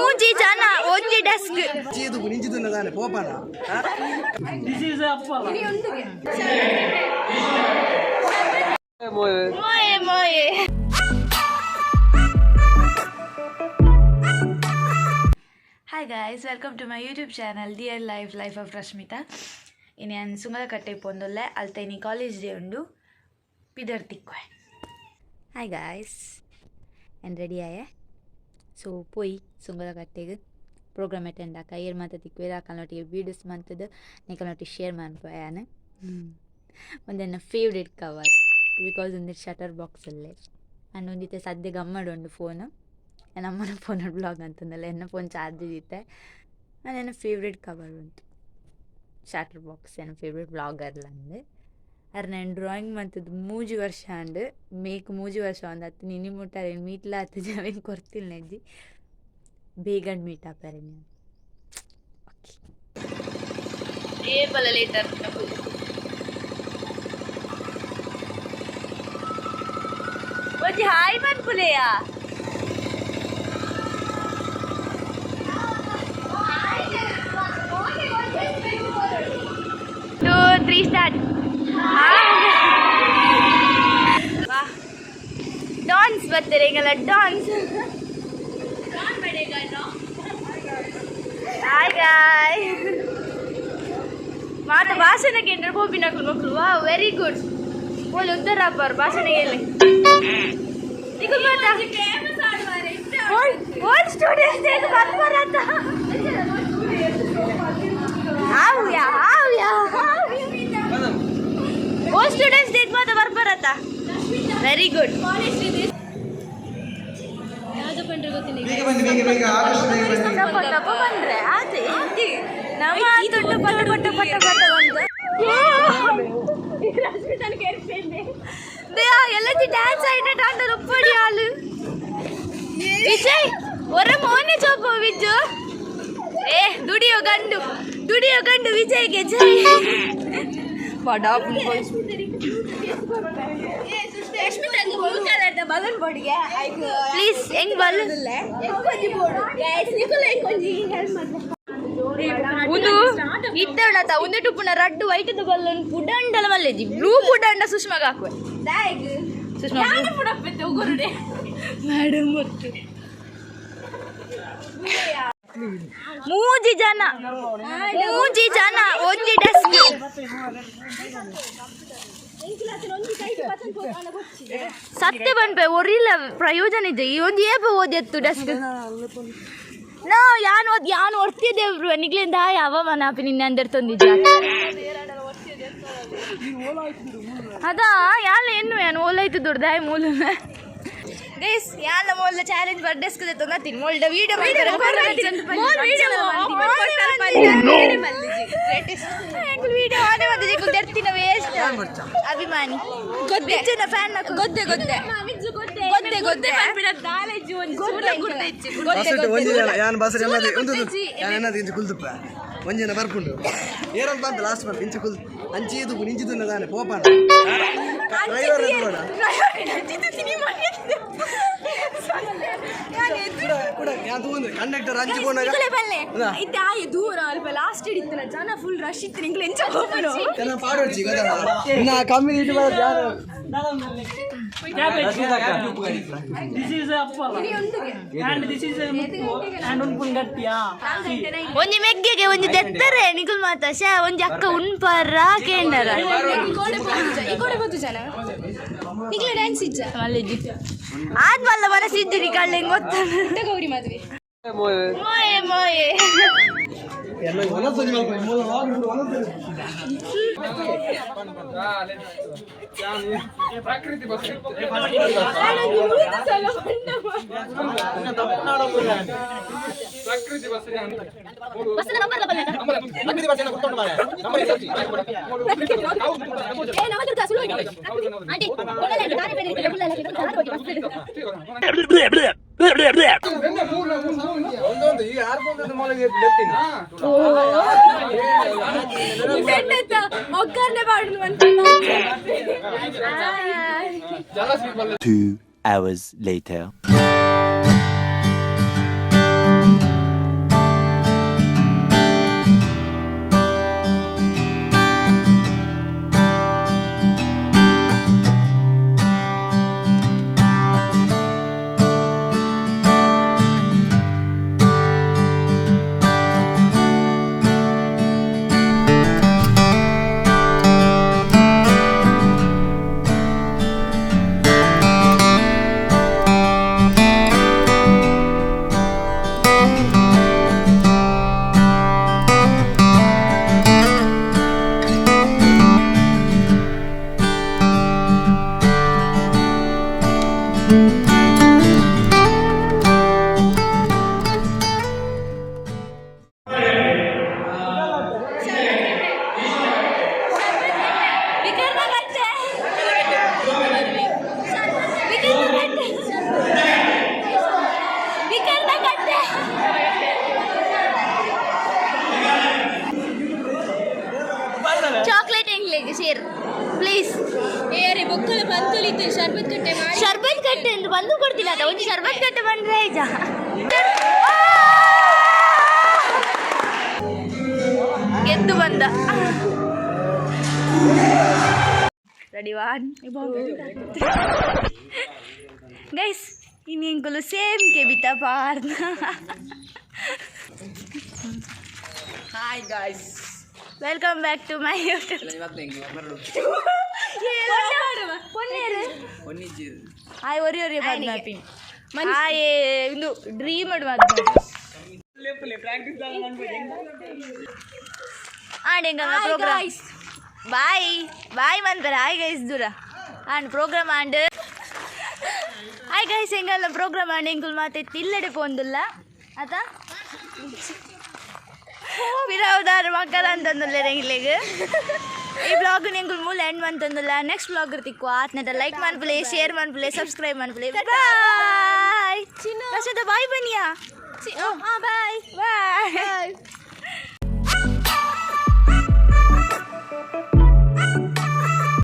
ಮೂಜಿ ಜನ ಒಂಜಿ desk. ಮೋಯೆ ಮೋಯೆ. Hi guys, welcome to my YouTube channel Dear Life, Life of Rashmita. ಇನಿ ಯಾನ್ ಸುಂಗದಕಟ್ಟೆ ಪೋಂದುಲ್ಲೆ. ಅಲ್ತ ಇನಿ ಕಾಲೇಜ್ ಡೇ ಉಂಡು, ಪಿದರ್ ತಿಕ್ವೆ. ಹಾಯ್ ಗಾಯ್ಸ್, ಏನು ರೆಡಿ ಆಯೆ. ಸೊ ಪೋಯಿ ಸುಂಗದಕಟ್ಟೆಗ್ ಪ್ರೋಗ್ರಾಮ್ ಅಟೆಂಡ್ ಆಕ. ಏರ್ ಮಾತ ತಿಕ್ವೆರ್, ಅಕಲ್ನೊಟ್ಟಿಗೆ ವೀಡಿಯೋಸ್ ಮಂತುದು ನಿಕಲ್ನೊಟ್ಟಿಗೆ ಶೇರ್ ಮನ್ಪುವೆ ಯಾನ್. ಉಂದೆನ್ನ ಫೇವ್ರೇಟ್ ಕವರ್, because ಉಂದೆಟ್ ಶಟರ್ ಬಾಕ್ಸ್ ಉಲ್ಲೆ ಆ್ಯಂಡ್ ಒಂದಿತ್ತೆ ಸದ್ಯ ಗಮ್ಮಡ್ ಉಂಡು ಫೋನ್. ಅಮ್ಮನ ಫೋನ್ ಬ್ಲಾಗ್ ಅಂತಂದಲ್ಲ, ಎನ್ನ ಫೋನ್ ಚಾರ್ಜ್ ಇತ್ತೆ. ಆ್ಯಂಡ್ ಎನ್ನ ಫೇವ್ರೇಟ್ ಕವರ್ ಉಂಟು ಶಟರ್ ಬಾಕ್ಸ್. ಎನ್ನ ಫೇವ್ರೇಟ್ ಬ್ಲಾಗರ್ ಅಂದ್ ಅರ್. ನಾನು ಡ್ರಾಯಿಂಗ್ ಮಂತದ್ದು 3 ವರ್ಷ ಆಂಡ್. ಮೇಕ್ 3 ವರ್ಷ ಒಂದು ಅತ್ತು ನಿನ್ನೆ ಮುಟ್ಟ ಮೀಟ್ಲ ಆತು. ಅವೇನು ಕೊರ್ತಿಲ್ಲ ನೆಜ್ಜಿ. ಬೇಗ ಮೀಟ್ ಆಪರೆ ನೀವು. ಓಕೆ. ಏಪಲ ಲೇಟರ್. ಒಂಜಿ ಹಾಯ್ ಪನ್ಪುಲೆಯಾ. Two, three, start. ವಾ, ಡಾನ್ಸ್ ಬರ್ತಾರೆ ಹಿಂಗೆಲ್ಲ ಡಾನ್ಸ್. ಹಾಯ್ ಗಾಯ್. ಮಾತ ಭಾಷಣಕ್ಕೆ ಪೋಪಿನಕುಲು ಮಕ್ಕಳು. ವಾ, ವೆರಿ ಗುಡ್. ಓಲ್ ಉದ್ದಾರ ಅಪ್ಪರು ಭಾಷಣಕ್ಕೆ ಎಲ್ಲಿ ನಿಕುಲ್ ಮಾತ ಓಲ್ಡ್ ಸ್ಟೂಡೆಂಟ್ಸ್ ಹೇಗೆ ಬರ್ಬಾರತ್ತ. ಆವ್ಯಾ ಆವ್ಯಾ. ಓಲ್ಡ್ ಸ್ಟೂಡೆಂಟ್ಸ್ ಹೇಗೆ ಮಾತ ಬರ್ಬಾರತ್ತ. Very good. ಬೇಗ ಬನ್ನಿ, ಬೇಗ ಬೇಗ, ಆದಷ್ಟು ಬೇಗ ಬನ್ನಿ. ತಪ್ಪ ತಪ್ಪ ಬಂದ್ರೆ ಆತೆ ನಮ್ಮ ತುಟ್ಟು ಪಟ್ಟ ಪಟ್ಟ ಪಟ್ಟ ಪಟ್ಟ ಬಂದು ಎಲ್ಲ ಡ್ಯಾನ್ಸ್ ಆಯ್ತು. ಆಂಡರ್ ಉಪ್ಪಡಿ ಆಳು ವಿಜಯ್ ಒರ ಮೋನೆ ಚೋಪ ವಿಜ್ಜು. ಏ, ದುಡಿಯೋ ಗಂಡು, ದುಡಿಯೋ ಗಂಡು ವಿಜಯ್ಗೆ ಜೈ. ಬಡ. ಪ್ಲೀಸ್, ಹೆಂಗ್ ಬಲ್ ಉಂದು ಇತ್ತವಣತ ಉಂದೆ ಟುಪ್ಪುನ ರಡ್ಡು white balloon ಪುಡಂಡಲ ಮಲ್ಲೆಜಿ. Blue ಪುಡಂಡ ಸುಷ್ಮಾಗ ಹಾಕುವೆ. Sushma madam ಮತ್ತು ಮೂಜಿ ಜನ, ಮೂಜಿ ಜನ ಒಂಜಿ ಡೆಸ್ಕ್. ಸತ್ಯ ಪನ್ಪೆ, ಒರಿಲ್ಲ ಪ್ರಯೋಜನ ಇದೆ. ಈ ಒಂಜಿ ಏಪ ಓದೆತ್ತು ಡೆಸ್ಕ್ ನಾ ಯಾನ್ ಓದ್ ಯಾನ್ ಒರ್ತಿದ್ದೇವ್ರು. ನಿಗ್ಲಿಂದ ಅವಮಾನ ಆಪಿ ನಿನ್ನೆ ಅಂದರ್ ತಂದಿದ್ದ ಅದಾ ಯಾನ್ ಎನ್ನು ಯಾನ್ ಓಲೈತು ದುಡ್ದಾಯ್ ಮೂಲ. ಗೈಸ್, ಯಾನ ಮೊಲ್ಲ ಚಾಲೆಂಜ್ ಬರ್ ಡೆಸ್ಕ್ ತೊಂದತೀನಿ. ಮೊಲ್ಡ ವೀಡಿಯೋ ವೀಡಿಯೋ ಆನೆ ಮತ್ತೆ ದೆರ್ತಿನ ವೇಸ್ಟ್ ಅಭಿಮಾನಿ ಗೊದ್ದೆ ಫ್ಯಾನ್. ಗೊದ್ದೆ ಗೊದ್ದೆ ಗೊದ್ದೆ ಗೊದ್ದೆ. ಬಸ್ ಒಂಜಿ ಜನ ಯಾನ್ ಬಸ್ ಎನ್ನದಿ ಒಂದು ಯಾನ್ ಎನ್ನದಿ ಇಂಚ ಕುಲ್ದುಪ್ಪ. ಒಂಜಿ ಜನ ಬರ್ಪುಂಡು ಏರಂತ ಬಂತ ಲಾಸ್ಟ್ ಬಂತ ಇಂಚ ಕುಲ್ ಅಂಚಿ ಇದು ಇಂಚಿ ದಾನೆ ಪೋಪಾನ ಡ್ರೈವರ್ ಎತ್ತುವಡ ಕೂಡ ಕೂಡ ಯಾನ್ ತೂಂದ್ರೆ ಕಂಡಕ್ಟರ್ ಅಂಚಿ ಪೋನಾಗ. ಇತ್ತೆ ಆಯ್ ದೂರ ಅಲ್ಪ ಲಾಸ್ಟ್ ಹಿಡಿತನ ಜನ ಫುಲ್ ರಶ್ ಇತ್ತು. ನಿಂಗ್ಲು ಎಂಚ ಹೋಪನು? ಜನ ಪಾಡೊಡ್ಚಿ ಗೊತ್ತಾ ನಾ ಕಮ್ಮಿ ಇಟ್ಟು ಬರೋದು ಯಾರು. This is appala. And this is a mukku. And ಉನ್ಪುನ್ ಗಟ್ಟಿಯಾ. ಒಂಜಿ ಮೆಗ್ಗೆಗೆ ಒಂಜಿ ದೆತ್ತರೆ ನಿಕುಲ್ ಮಾತ ಶಾ. ಒಂಜಿ ಅಕ್ಕ ಉನ್ಪರ ಕೇಂಡರ. ಮಲ್ಲೆಜ್ಜಿ ಆದ್ ಮಲ್ಲ ಮನಸ್ಸಿದ್ದಿ ನಿಕಳ್ಳೆ ಗೊತ್ತ. ಗೌರಿ ಮದುವೆ. ಮೋಯೆ ಮೋಯೆ. ಎಲ್ಲ ಒಂದೊಂದು ಮಲ್ಪ ಮೂಲ ಲಾಗ್ ಒಂದೊಂದು. ಒಂದೊಂದು ಈ ಆರು ಮೊಳಗೆ ಲೆತ್ತಿನ. ಒಗ್ಗರಣೆ ಬಾಡು. 2 hours later. Chocolate ಎಂಗ್ಲೇಜ್ share please. ಏರೆ ಬೊಕ್ಕಲ ಬಂತೊಲಿತ್ತು ಶರ್ಬತ್ ಕಟ್ಟೆ ಮಾಡಿ. ಶರ್ಬತ್ ಕಟ್ಟೆ ಅಂದ್ರೆ ಬಂದು ಕೊಡ್ತಿಲ್ಲ ಅದ ಒಂದು ಶರ್ಬತ್ ಕಟ್ಟೆ ಬಂದ್ರೆ ಆಯ್ತಾ? ಗೆದ್ದು ಬಂದ. ರೆಡಿ, ಒನ್ ಗೈಸ್, ಇನ್ನೆಂಕುಲು ಸೇಮ್ ಕೆಬಿತ ಪಾರ್ನ. Hi guys. Welcome back to my YouTube. ಆಯ್ ಒರಿ ಒರಿ ಬಂದ ಆಯ್ ಇಂದು ಡ್ರೀಮ್ ಮಾಡು ಆಂಡ್ ಎಂಗಲ್ಲ ಪ್ರೋಗ್ರಾಮ್. ಬಾಯ್ ಬಾಯ್ ಮನ್ಪರ. ಹಾಯ್ ಗೈಸ್ ದೂರ and program and hi guys ಎಂಗಲ್ಲ ಪ್ರೋಗ್ರಾಮ್ ಆಂಡ್ ಎಂಕುಲ್ ಮಾತೆ ತಿಲ್ಲಡೆ ಪೋಂದುಲ್ಲ ಅತ ಪಿರಾವ್ದಾರ ಮಕ್ಕಳ ಅಂತಂದುಲ್ಲ ಎಂಗ್ಲೆಗ್. ಈ ಬ್ಲಾಗ್ ಎಂಕುಲ್ ಮೂಲ ಎಂಡ್ ಮಂತಂದುಲ್ಲ. ನೆಕ್ಸ್ಟ್ ಬ್ಲಾಗ್ ತಿಕ್ಕು ಆತ್ನದ ಲೈಕ್ ಮನ್ಪುಲೆ, ಶೇರ್ ಮನ್ಪುಲೆ, ಸಬ್ಸ್ಕ್ರೈಬ್ ಮನ್ಪುಲೆ. ಬಾಯ್. ರಶದ ಬಾಯ್ ಬನ್ನಿಯಾ. ಬಾಯ್. ಬಾಯ್.